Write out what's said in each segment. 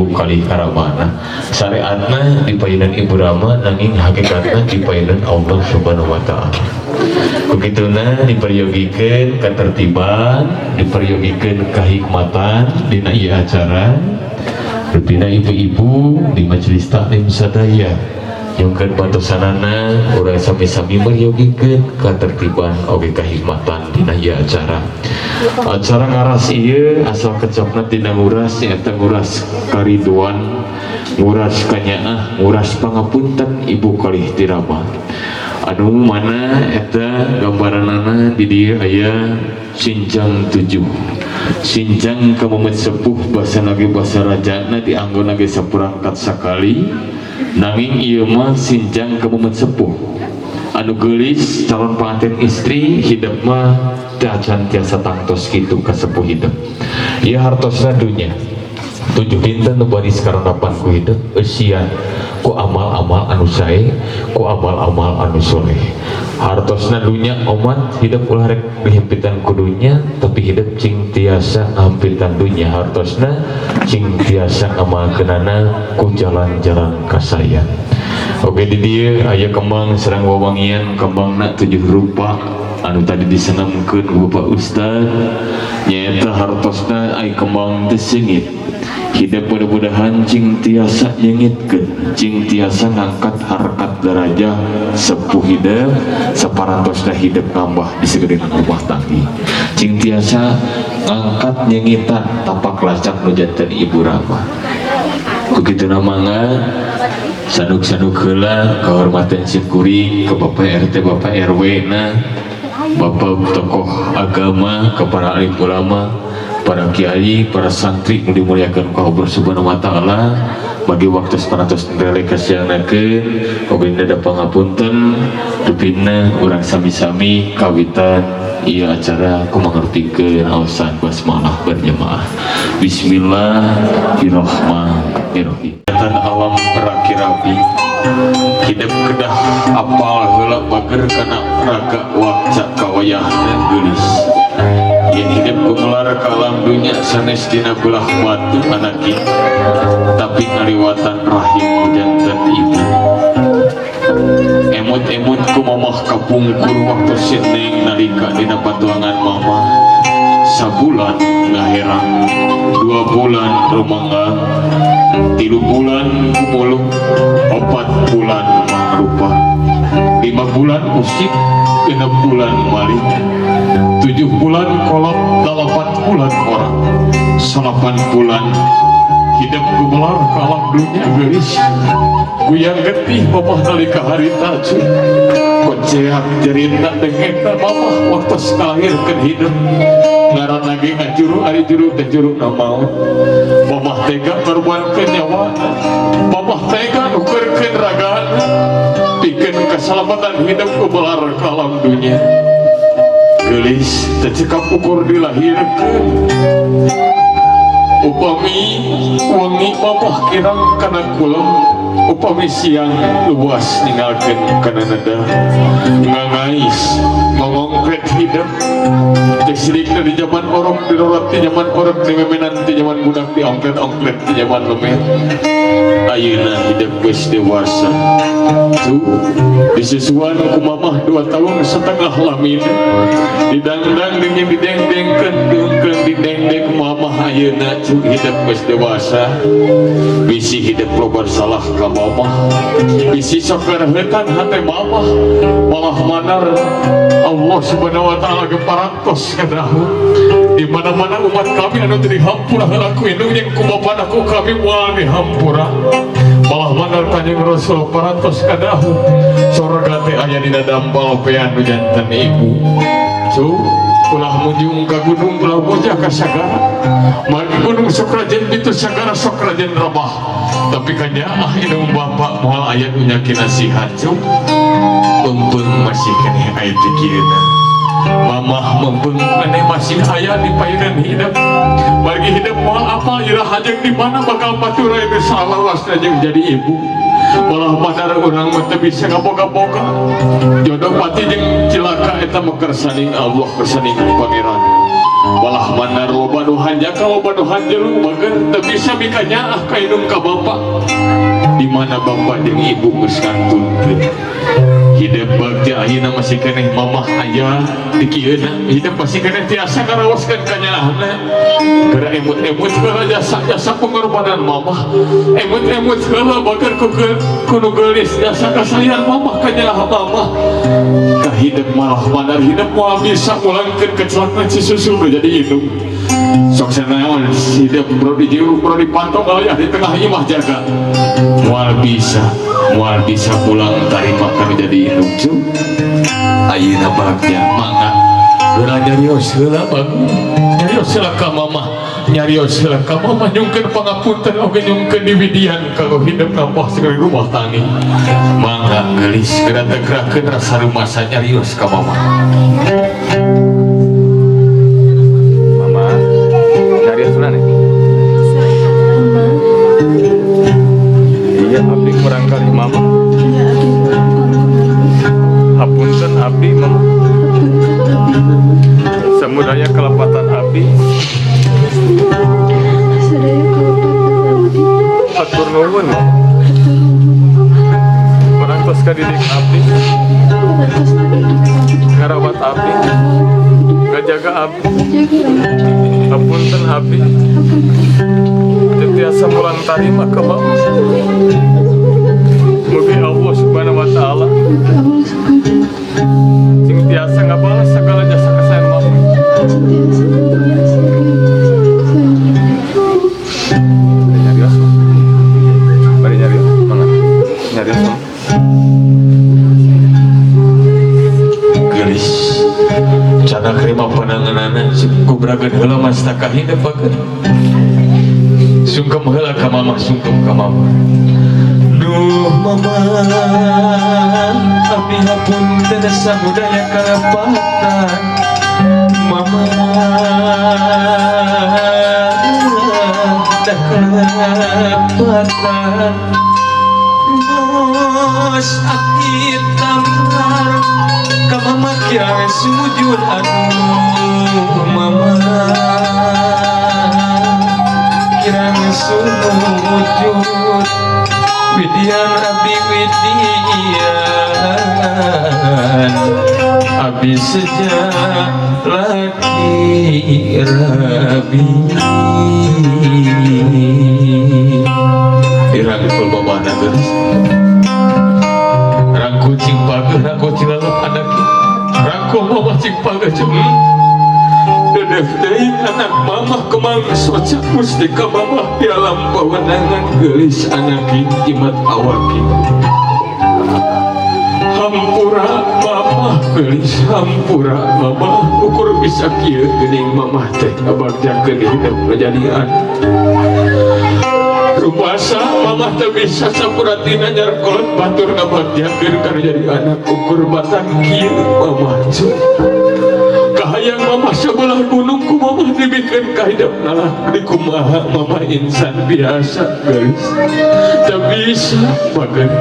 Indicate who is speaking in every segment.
Speaker 1: ibu kalih ka ramana. Syariatna dipayunan ibu rama, nanging hakikatna dipayunan Allah Subhanahu wa Ta'ala. Begituna diperyogikeun ketertiban, diperyogikeun kehikmatan dina ieu acara. Rupina ibu-ibu di majelis taklim sadaya nyungkeun bantosanana, urang sami-sami meryogikeun ketertiban oge kehikmatan dina ieu acara. Acara ngaras ieu asal kecapna tina nguras, nyaeta nguras kariduan, nguras kanyaah, nguras pangapunten ibu kalih ti rama. Anu mana eta gambaranana di dieu aya sinjang tujuh. Sinjang ka memet sepuh, basa lagi basa rajana dianggo lagi saperangkat sakali, nanging ieu mah sinjang ka memet sepuh anu geulis calon pengantin istri. Hidup mah teu acan tiasa tangtos kitu ka sepuh hidup. Ieu hartosna dunya tujuh dinten nu baris karandapan ku hidup, eusian ku amal-amal anu sae, ku amal-amal anu soleh. Hartosna dunya omat, hidup ulah rek dihimpitan ku dunya, tapi hidup cing tiasa ngampitan dunya. Hartosna cing tiasa ngamalkeunana ku jalan-jalan kasayan. Oke, di dieu aya kembang sareng wewangian. Kembangna tujuh rupa anu tadi disenamkeun ku Bapak Ustad, nyaeta hartosna ai kembang teh seungit. Hidup mudah-mudahan cing tiasa nyengitkeun, cing tiasa ngangkat harkat darajah sepuh hidup saparantosna hidup ngambah di sagedengan rumah tanggi, cing tiasa ngangkat nyengitan tapak lacak nu janten ibu rama. Begitu mangga sanduk-sanduk heula kehormatan simkuring ke Bapak RT, Bapak RW na, Bapak tokoh agama, ke para alim ulama, para kiai, para santri nu dimuliakan ku Allah Subhanahu wa Taala. Bagi waktu parantos rele kasiangnakeun oge da pangapunten. Dupina urang sami-sami kawitan ieu acara ku mangrupikeun aosan basmalah berjamaah. Bismillahirrahmanirrahim. Tan alam rapi-rapi hidup kedah apal heula bager kana raga wakca kawayahna. Geulis yen hidup gumelar ka alam dunya sanes dina belah batu anaki, tapi ngaliwatan rahim janten ibu. Emut-emut ku mamah kapungkur waktu sineng nalika dina patuangan mamah. Sabulan ngaherang, 2 bulan rumanggang, 3 bulan kumulung, 4 bulan mangrupa, 5 bulan usik, 6 bulan maling, 7 bulan kolot, 8 bulan orang, 9 bulan hidup gumelar ke alam dunia. Geulis guyang getih mamah nalika harita cuy, koceak jerita dengekna mamah waktu kalahirkeun hidup. Ngaran lagi ngajuru, ari juru teh juru na maut. Mamah tega ngorbankeun nyawa, mamah tega nukerkeun ragana pikeun keselamatan hidup gumelar ke alam dunia. Geulis teu cekap ukur dilahirkeun. Upami wengi mamah kirang kana kulem, upami siang luas ninggalkeun kana neda. Ngangais ngongongkret hidup. Cek silikna di zaman orok dirorot, di zaman orok dimemenan, di zaman budak diongkret-ongkret, di zaman lemet. Ayeuna hidup geus dewasa tuh disusuan ku mamah 2 tahun setengah lamina, didangdang dengan dideng-dengkeun, dengkeun didengdeng ku mamah. Ayeuna cu hidup geus dewasa, bisi hidup loba salah ka mamah, bisi sok karaheutan hate mamah. Malah manar Allah Subhanahu wa Ta'ala ge parantos kadahu di mana-mana umat kami anu teu dihampura heula ku indung jeung ku bapana, ku kami moal dihampura. Malah manar Kanjeng Rasul parantos kadahu sorga teh aya dina dampal pean nu janten ibu. Cu, ulah munjung ka gunung, ulah bojah ka sagara. Margi gunung sok rajen itu, sagara sok rajen rabah, tapi kanyaah indung bapak moal aya nu nyakin nasihat. Cu, meungpeung masih keneh aya pikirna mamah, meungpeung keneh masih aya di payunan hidup. Margi hidup moal apal iraha jeung di mana bakal paturai itu salawasna jeung jadi ibu. Malah madar urang mah teu bisa ngaboga-boga jodoh, pati jeung cilaka eta mah kersaning Allah, kersaning Pangeran. Malah manar loba nu hanjakal loba nu hanjelu bager teu bisa mikanyaah ka indung ka bapak. Di mana bapak jeung ibu geus ngantunkeun. Hidup bagja ayeuna masih keneh mamah aya di kieuna hidup masih keneh tiasa ngarawaskeun kanyaahna. Geura emut-emut heula jasa-jasa pengorbanan mamah. Emut-emut heula bager ku nu geulis jasa kasayang mamah kanyaah mamah. Ka hidup malah manar hidup moal bisa mulangkeun kecelakna si susu nu jadi indung. Sok sanaon hidup bro dijiru bro dipantau aya di tengah imah jaga. Moal bisa pulang tarima kanu jadi indung cu. Ayeuna bagja mangga heula nyarios heula bagus. Nyarios heula ka mamah, nyarios heula ka mamah nyungkeun pangapunten oge nyungkeun diwidian kalau hidup nampah sekali rumah tani. Mangga geulis geura tegerakeun rasa rumasa nyarios ka mamah.
Speaker 2: Mama, nyarios heula nih.
Speaker 3: Mama.
Speaker 2: Iya, abdi kurang kali mama.
Speaker 3: Iya, abdi kurang kali mama.
Speaker 2: Hapunten abdi mama.
Speaker 3: Hapunten abdi mama.
Speaker 2: Samudaya kelepatan abdi.
Speaker 3: Sadaya kelepatan abdi.
Speaker 2: Hatur nuhun mama.
Speaker 3: Hatur nuhun mama.
Speaker 2: Parantos kadidik abdi.
Speaker 3: Parantos kadidik abdi.
Speaker 2: Ngarawat abdi. Ngajaga abdi.
Speaker 3: Ngajaga abdi.
Speaker 2: Hapunten abdi.
Speaker 3: Hapunten.
Speaker 2: Teu tiasa pulang tarima ka mama. Mugi Allah Subhanahu wa taala
Speaker 3: Mugi Allah Subhanahu wa taala
Speaker 2: sing tiasa ngabalas segala jasa kasayang mama.
Speaker 3: Sing tiasa ngabalas segala jasa kasayang mama.
Speaker 2: Nyarios. Bari nyarios, mangga. Nyarios mama.
Speaker 1: Geulis. Cara kerima pananganana kubrakeun heula mastaka hidup bager. Sungkem heula ka mama, sungkem ka mama. Duh mama, abdi hapunten samudaya kalepatan. Mama, dah kalepatan. Bos abdi tamar ka mama kira sujud aduh mama. Kirang sujud widian abdi widian abdi sejak laki rabi. Dirangkul babana geus rangkul cing pageuh rangkul cing lalep anak rangkul mama cing pageuh cing dedeh teuing anak mamah kemang socak mustika mamah di alam pawenangan geulis anaki jimat awaki. Hampura mamah geulis hampura mamah ukur bisa kieu geuning mamah teh ngabagjakeun hidup kejadian. Rupasa mamah teh bisa sapuratina nyarkolot batur ngabagjakeun kana jadi anak ukur batang kieu mamah cu. Kahayang mamah sebelah gunung ku mamah dibikeun ka hidup nalah di kumaha mamah insan biasa geus. Teu bisa bageun.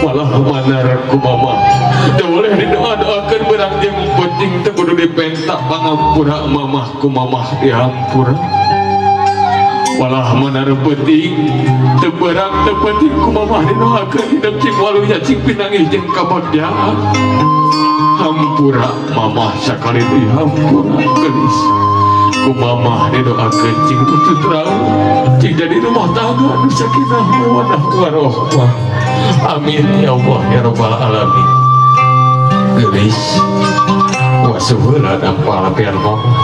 Speaker 1: Malah manar ku mamah. Teu boleh didoa-doakeun beurang jeung penting teu kudu dipenta pangampura mamah ku mamah dihampura. Malah manar penting teu beurang teu penting ku mamah didoakeun hidup cing waluya cing pinangih jeung kabagjaan. Hampura mamah sakali deui hampura geulis. Ku mamah didoakeun cing tutut raung cing jadi rumah tangga nu sakinah mawaddah warahmah. Amin ya Allah ya rabbal alamin. Geulis wasuh heula dampal biar mamah.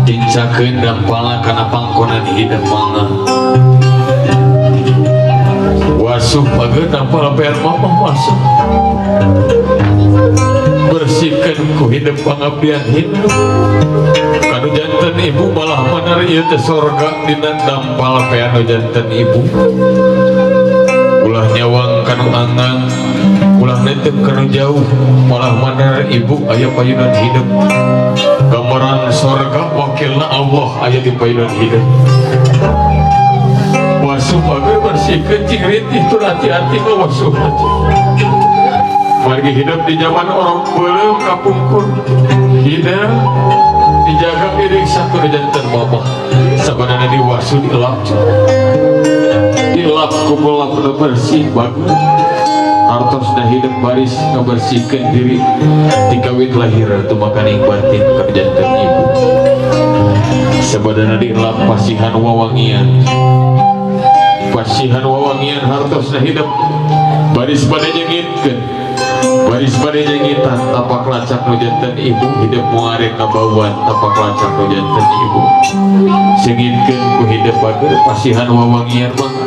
Speaker 1: Tincakeun dampalna kana pangkonan hidup mangga. Wasuh bageun dampal biar mamah wasuh. Bersihkan ku hidup pangabdian hidup. Kanu janten ibu malah manar ieu teh sorga dina dampal peanu janten ibu. Ulah nyawang kanu angang, ulah netep kanu jauh, malah manar ibu aya payunan hidup. Gambaran sorga wakilna Allah aya di payunan hidup. Wasuh bageun bersih Dibersihkeun cing ritih tur hati-hati ngawasuhan. Margi hidup di zaman orang beuleum kapungkur. Hidup dijaga diriksa ku janten mamah. Sabanana diwasu dilap. Dilap ku bolap nu bersih bagus. Artosna hidup baris ngabersihkeun diri tikawit lahir tumakaning batin ka janten ibu. Sabadana dilap pasihan wawangian. Pasihan wawangian hartosna hidup baris bade nyengitkeun. Baris bade nyengitan tapak lacak nu janten ibu hidup muarek ngabauan tapak lacak nu janten ibu. Sengitkeun ku hidup bager pasihan wawangian mangga.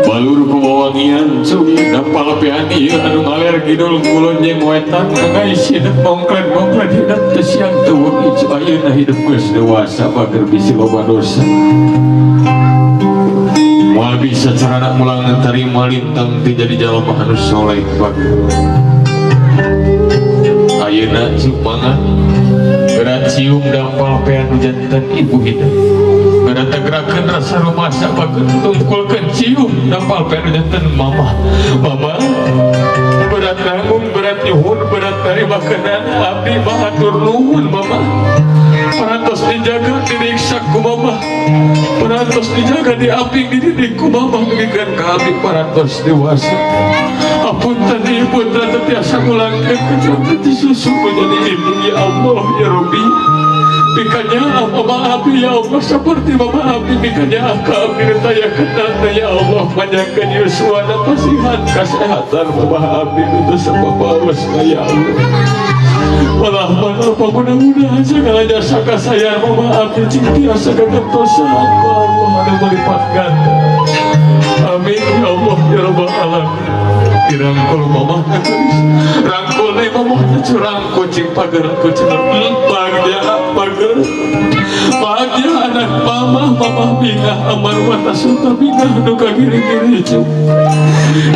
Speaker 1: Balur ku wawangian cuy dampal pian ieu anu ngaler kidul kulon jeung wetan ngais hidup mongklen-mongklen hidup teu siang teu wengi cu ayeuna hidup geus dewasa bager bisi loba dosa. Moal bisa carana mulang tarima lintang teu jadi jalma anu soleh bager. Ayeuna cu mangga geura cium dampal pean nu janten ibu hidup. Geura tegerakeun rasa rumasa bager tungkulkeun cium dampal pean nu janten mama. Mama berat nanggung berat nyuhun berat narimakeunana abdi mah hatur nuhun mama. Parantos dijaga diriksa ku mama. Parantos dijaga diaping dididik ku mama dugikeun ka abdi parantos dewasa. Apunten ibu teu tiasa ngulangkeun kecuali ti susu jadi ibu ya Allah ya Rabbi. Mikanya mama abdi ya Allah seperti mama abdi mikanya ka abdi nu taya kenana ya Allah panjangkeun yuswana pasihan kasehatan mama abdi nu teu sapapaosna ya Allah. Walah mana apa mudah-mudahan segala jasa kasayang mama abdi cing tiasa kagentosan ku Allah anu melipat ganda. Amin ya Allah ya Rabbal alamin. Dirangkul mama geus rangkul deui mama curangkul cing pager kucing bagja pager bagja anak mama mama bingah amar mata suta bingah nu kagiring-giring cu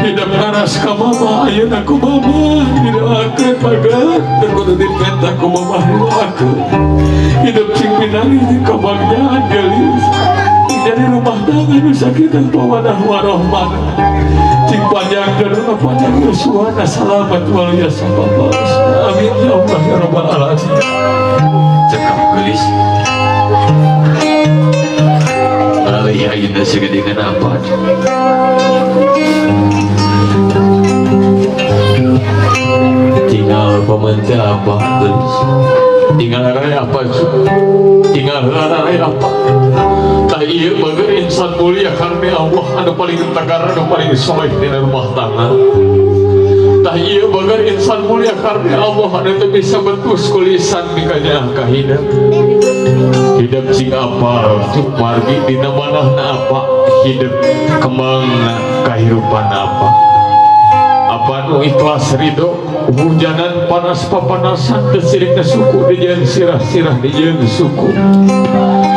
Speaker 1: hidup ngaras ka mama ayeuna ku mama didoakeun pager teu kudu dipenta ku mama didoakeun hidup cing pinalih jeung kabagjaan geulis jadi rumah tangga nu sakinah mawaddah warahmah cing panjang jodoh panjang yuswana salamat wal yasabah. Amin ya Allah ya Rabbal alamin. Cekap geulis alih ayeuna sagedengan apa tinggal pemente apa geulis tinggal arai apa tinggal arai apa. Tah ieu bager insan mulia karena Allah anu paling tegar anu paling soleh dina rumah tangga. Tah ieu bager insan mulia karena Allah anu teu bisa betus ku lisan mikanya ka hidup. Hidup cing apal cuk margi dina manahna apa hidup kembangna kahirupan apa. Apa nu ikhlas ridho hujanan panas papanasan teu sirik suku dijieun sirah-sirah dijieun suku.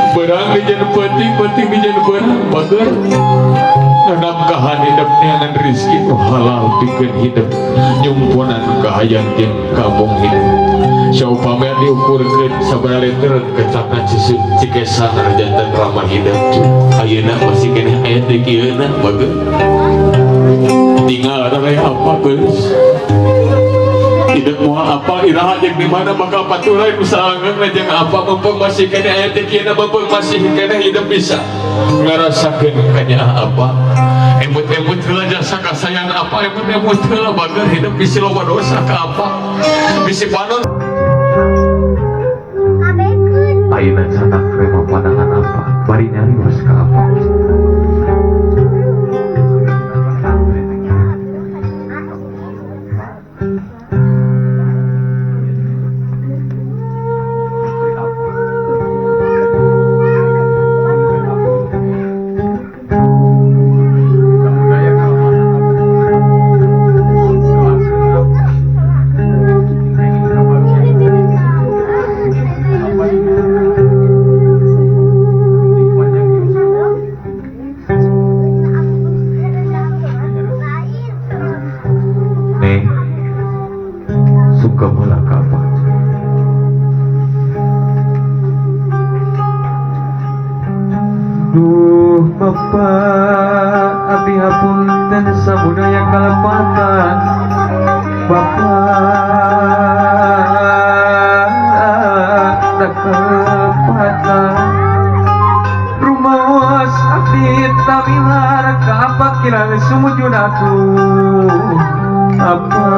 Speaker 1: Berang dijieun peuting-peuting dijieun beurang bager. Nafkahan hidup neangan rezeki nu halal pikeun hidup nyumponan kahayang jeung kabong hidup. Saupama diukurkeun sabaraha liter kecapna cikesan janten ramah hidup. Ayeuna masih keneh aya teh kieuna bager. Tinggal ada apa geus hidup moal apa iraha jeung di mana bakal paturai nu saangeun jeung apa mumpung masih keneh aya teh kieuna mumpung masih keneh hidup bisa ngarasakeun kanyaah apa emut-emut heula jasa kasayang apa emut-emut heula bager hidup bisi loba dosa ka apa bisi panon ayeuna canak rema pandangan apa bari nyarios ka apa.
Speaker 4: Bapak abdi hapunten sabudaya kalepatan Bapak kelepatan rumaos abdi tamilar ka kirang sumujud atuh apa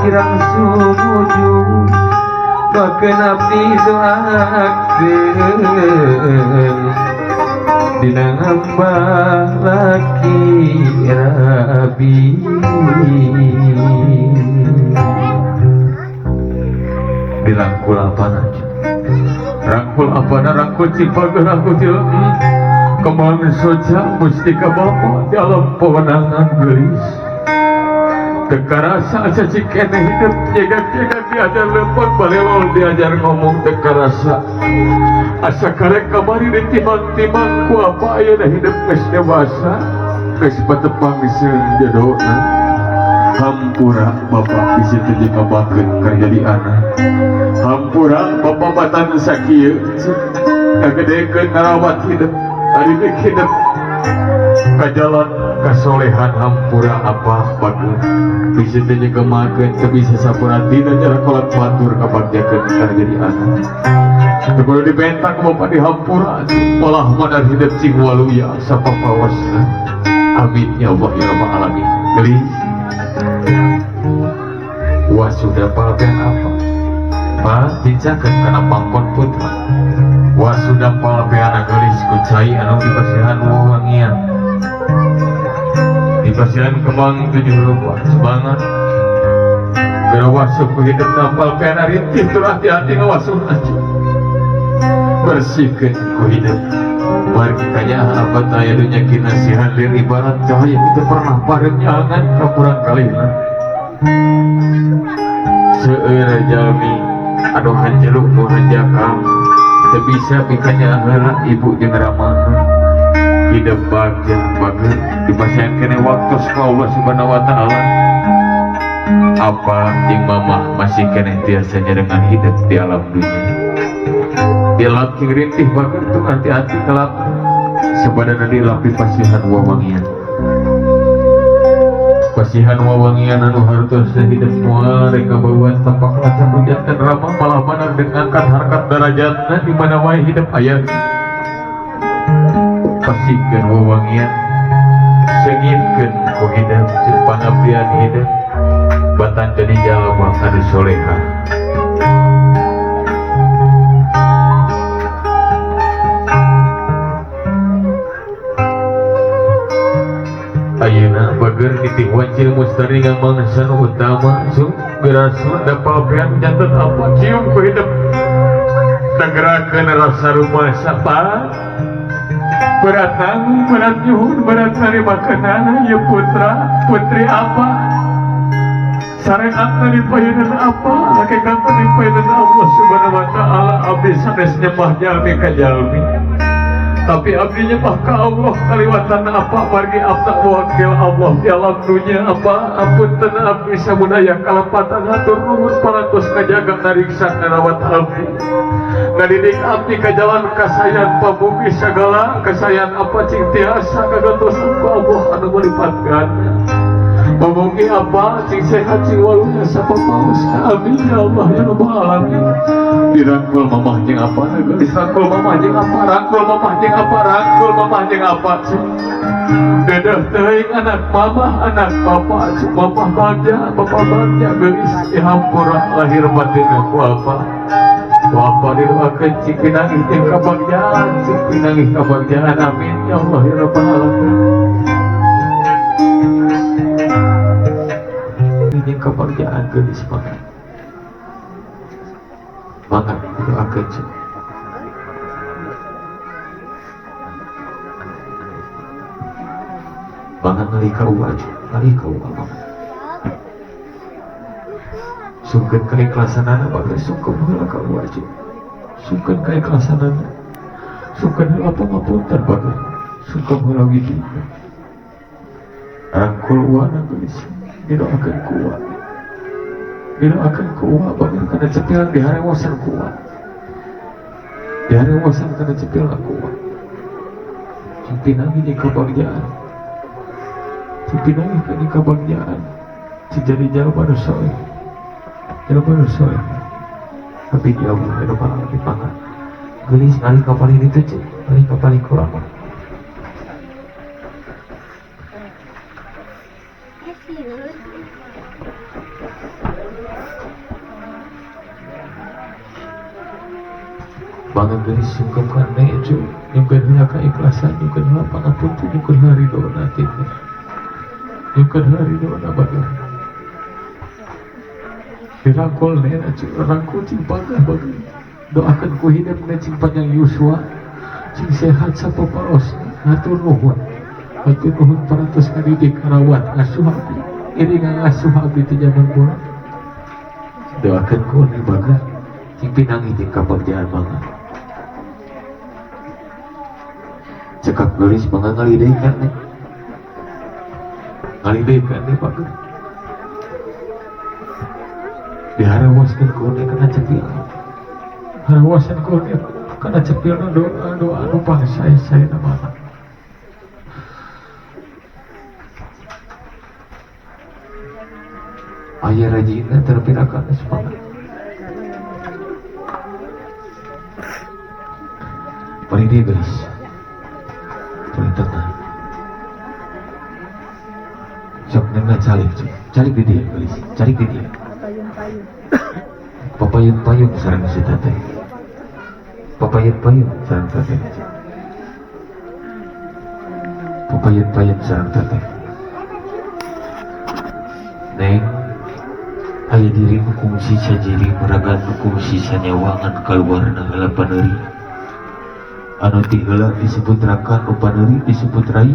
Speaker 4: kirang sumujud bakeun abdi doakeun dina hamba laki rabi dirangkul apana rangkul apana rangkul cipaga rangkul cilem kembang soja mustika bapak di alam pewenangan gelis tekarasa asa cikene hidup jegak-jegak diajar lempar balelol diajar ngomong tekarasa asa karek kamari ditimbang-timbang ku apa ayeuna hidup geus dewasa geus patepang seung jadona hampura bapak bisi teu ngabakeun keur jadi anak hampura bapak batan sakieu kagedekeun ngarawat hidup adidik hidup ka jalan kasolehan hampura apa bagus bisi teu nyegemakeun teu bisa sapura dina cara kolot batur kabagjakeun keur jadi anak teu kudu dibentak bapak dihampura polah modal hidup cing waluya sapapawasna amin ya Allah ya rabbal alamin gelis wah sudah palbean apa pak dicakeun kana pangkon putra wah sudah palbean gelis ku cai anu dipasihan wewangian dipasihan kembang tujuh rupa semangat geura wasuh ku hidup napal pean rintih tur hati-hati ngawasuh aja bersihkeun ku hidup margi kanyaah apa taya dunya kinasihan lir ibarat cahaya itu pernah pareum nyangan ka kurang kalihna seueur jalmi anu hanjeluk nu hanjakal teu bisa pikanyaah heula ibu jeung ramana hidup bagja bager dipasihan keneh waktos ku Allah Subhanahu wa taala apa jeung mamah masih keneh tiasa nyarengan hidup di alam dunya dilap cing rintih bager tuh hati-hati kelap sebadanna dilap dipasihan wawangian pasihan wawangian anu hartosna hidup moal rek kabauan tampak lacak hujan ramah malah manar dengangkat harkat darajatna di mana wae hidup aya pasikeun wawangian seungitkeun ku hidup jeung pangabdian hidup batan jadi jalma anu soleha. Ayeuna bager nitih wancil mustari ngamangsa nu utama sung geura dapalpean janten apa cium ku hidup tagerakeun rasa rumasa pa berat tanggung berat nyuhun berat narimakeunana ieu putra putri apa syariatna dipayunan apa hakikatna dipayunan Allah Subhanahu wa taala abdi sanes nyembah jalmi ka jalmi tapi abdi nyembah ka Allah kaliwatan apa margi abdi wakil Allah di alam dunya apa apunten abdi sabudaya kalepatan hatur nuhun parantos ngajaga ngariksa ngarawat abdi ngadidik abdi ka jalan kasayan pabumi sagala kasayan apa cing tiasa kagantosan ku Allah anu malipatkan pabumi apa cing sehat cing walunya sapapaus amin ya Allah ya rabbal alamin dirangkul mamah jeung apa geus rangkul mamah jeung apa rangkul mamah jeung apa rangkul mamah jeung apa dedeh teuing anak mamah anak bapak mamah bagja bapak bagja geulis dihampura lahir batin ku apa ku apa didoakeun cing pinanggih jeung kabagjaan cing pinanggih kabagjaan amin ya Allah ya rabbal alamin jeung kabagjaan geulis mangga mangga didoakeun cing mangga ngalika uwa ngalika uwa mangga sungkeun kaikhlasanana bager sungkeun heula ka uwa sungkeun kaikhlasanana sungkeun heula pangapunten bager sungkeun heula widi rangkul uwana geulis didoakeun ku uwa didoakeun ku uwa bager kana cepilan diharewosan ku uwa Diharewasan kana cepil aku cing pinangi jeung kabagjaan cing pinangi kana kabagjaan cing jadi jalma nu soleh jalma nu soleh tapi ya Allah ya Rabbal alamin mangga geulis ngalih ka palih ditu cing ngalih ka palih kurang mah. Mangga geulis sungkem ka ne cu nyungkeun heula kaikhlasan nyungkeun heula pangapunten nyungkeun heula ridona ti teh nyungkeun heula ridona batur dirangkul ne cu rangkul cing pagah batur doakeun ku hidup ne cing panjang yuswa cing sehat sapaparosna hatur nuhun parantos ngadidik ngarawat ngasuh abdi iring ngasuh abdi ti jaman bola doakeun ku ne baga cing pinangi jeung kabagjaan mangga cekap geulis mangga ngalidekan ne ngalidekan ne baga diharawaskeun ku ne kana cepil harawasan ku ne kana cepil doa doa anu pangsae-saena mah aya rajina terpirakan semangat paling dia gelis paling tenang sok nengah calik calik di dia gelis calik di dia papayun-payun sareng si teteh papayun-payun sareng teteh papayun-payun sareng teteh neng aya diri nu kungsi sajiri meragan nu kungsi sanyawangan kaluarna heula paneuri anu ti heula disebut raka nu paneuri disebut rai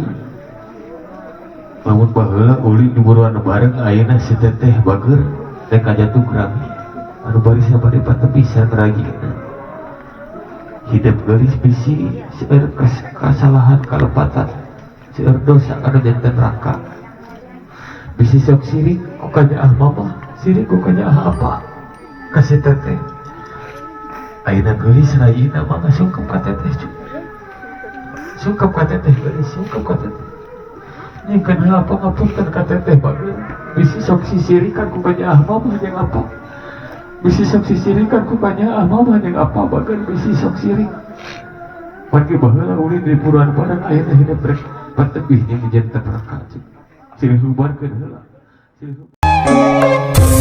Speaker 4: lamun baheula ulin diburuan bareng ayeuna si teteh bager teh kajatuh rami anu barisna bade patepisan ragina hidup geulis bisi seueur kasalahan kalepatan seueur dosa anu janten raka bisi sok sirik ku kanyaah mama sirik ku kanyaah apa kasih teteh ayeuna geulis rayina mah sungkem ka teteh cu sungkem ka teteh geulis sungkem ka teteh nyingkeun heula pangapunten ka teteh bageun bisi sok sisirikan ku kanyaah mama jeung apa bisi sok sisirikan ku kanyaah mama jeung apa bageun bisi sok sirik margi baheula ulin di buruan bareng ayeuna hidup rek patebih jeung janten raka cu silih hubarkeun heula silih.